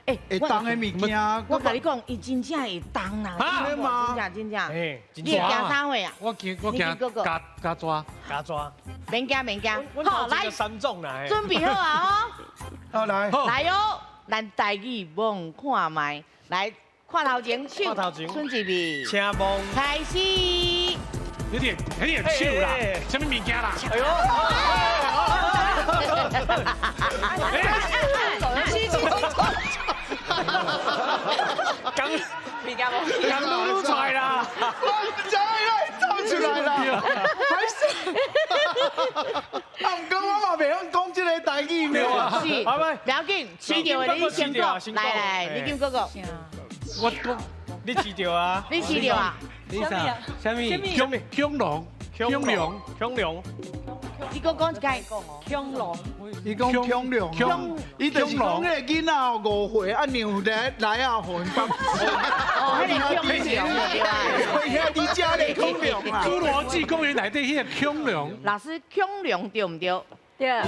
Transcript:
欸，會重的物件。我共你講，伊真正會重啦，真正真正。你會驚啥貨啊？我驚加加抓。加抓。免驚免驚。好，來，三種啦。準備好啊！好來。來哦，咱台語摸看覓，來看頭前手，伸一邊，請摸，開始。你點手啦，啥物物件啦？哎呦！剛剛露出來啦！我毋知啦，走出來啦，還是？啊，毋過我嘛袂曉講這个台語呢。是，不要緊，飼著的你先講，來來，你金哥哥。我講，你飼著啊？你飼著啊？你啥？啥物？恐恐龍，恐龍，恐龍。你閣講一擺。恐龍。伊講恐龍，伊就是講彼个囡仔5歲啊，娘來來啊，予𪜶放。哦，彼个恐龍對啊。遐佇遮咧恐龍啊。侏羅紀公園內底彼個恐龍。老師，恐龍對毋對？對。